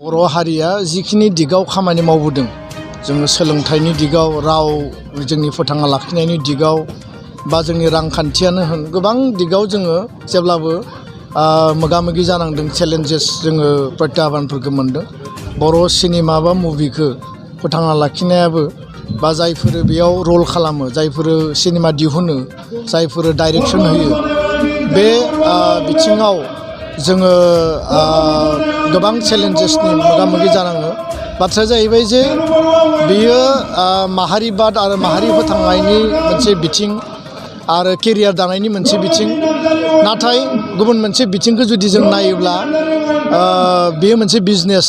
बर' हारिया जिखिनि दिगाव खामानि मावबोदों जोङो सोलोंथाइनि दिगाव राव जोंनि फोथांना लाखिनायनि दिगाव बा जोंनि रांखान्थियानो होन गोबां दिगाव जोङो जेब्लाबो मोगा मोगि जानांदों चेलेन्जेस जोङो प्रत्याह्बानफोरखौ मोनदों बर' सिनेमा बा मुभिखौ फोथांना लाखिनायाबो बा जायफोर बेयाव रल खालामो जायफोर सिनेमा दिहुनो जायफोर डाइरेक्सन होयो बे बिथिङाव जोङो गोबां चेलेन्जेसनि मोगा मोगि जानाङो बाथ्राया जाहैबाय जे बियो माहारिबाद आरो माहारि फोथांनायनि मोनसे बिथिं आरो केरियार दानायनि मोनसे बिथिं नाथाय गुबुन मोनसे बिथिंखौ जुदि जों नायोब्ला बेयो मोनसे बिजनेस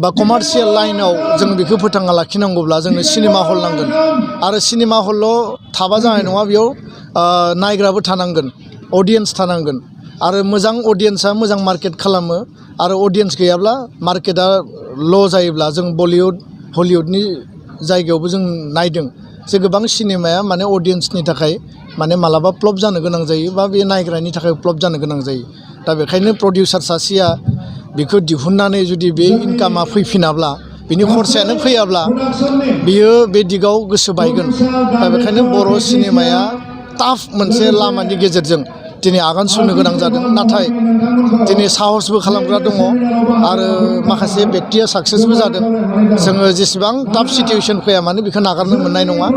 बा कमार्शियेल लाइनाव जों बेखौ फोथांना लाखिनांगौब्ला जोंनो सिनेमा हल नांगोन आरो सिनेमा हलल' थाबा जानाय नङा बेयाव नायग्राबो थानांगोन अडियेन्स थानांगोन आरो मोजां अडियेन्सआ मोजां मार्केट खालामो आरो अडियेन्स गैयाब्ला मार्केटआ ल' जायोब्ला जों बलिउड हलिउडनि जायगायावबो जों नायदों जे गोबां सिनेमाया माने अडियेन्सनि थाखाय माने मालाबा फ्लप जानो गोनां जायो बा बे नायग्रानि थाखाय फ्लप जानो गोनां जायो दा बेखायनो प्रडिउसार सासेया बेखौ दिहुननानै जुदि बे इनकामा फैफिनाब्ला बिनि खरसायानो फैयाब्ला बियो बे दिगाव गोसो बायगोन दा बेखायनो बर' सिनेमाया टाफ मोनसे लामानि गेजेरजों दिनै आगान सुरनो गोनां जादों नाथाय दिनै साहसबो खालामग्रा दङ आरो माखासे बेक्तिया साक्सेसबो जादों जोङो जेसेबां टाफ सिटुवेसन फैया मानो बेखौ नागारनो मोननाय नङा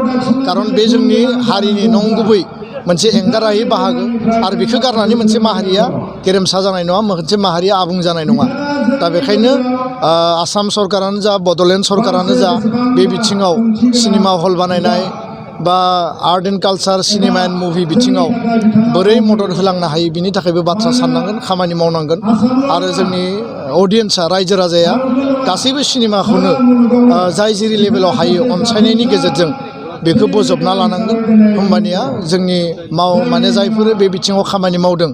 खारन बे जोंनि हारिनि नंगुबै मोनसे एंगारहायै बाहागो आरो बेखौ गारनानै मोनसे माहारिया गेरेमसा जानाय नङा मोनसे माहारिया आबुं जानाय नङा दा बेखायनो आसाम सरकारानो जा बड'लेण्ड सरकारानो जा बे बिथिङाव सिनेमा हल बानायनाय बा art and culture cinema and movie बिथिङाव बोरै मदद होलांनो हायो बिनि थाखायबो बाथ्रा साननांगोन खामानि मावनांगोन आरो जोंनि अडियेन्सआ रायजो राजाया गासैबो सिनेमाखौनो जाय जेरै लेभेलाव हायो अनसायनायनि गेजेरजों बेखौ बोजबना लानांगोन होमबानिया जोंनि माने जायफोर बे बिथिङाव खामानि मावदों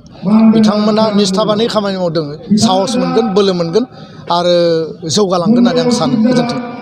बिथांमोना निस्थाबानै खामानि मावदों साहस मोनगोन बोलो मोनगोन आरो जौगालांगोन होननानै आं सानो गोजोन्थों।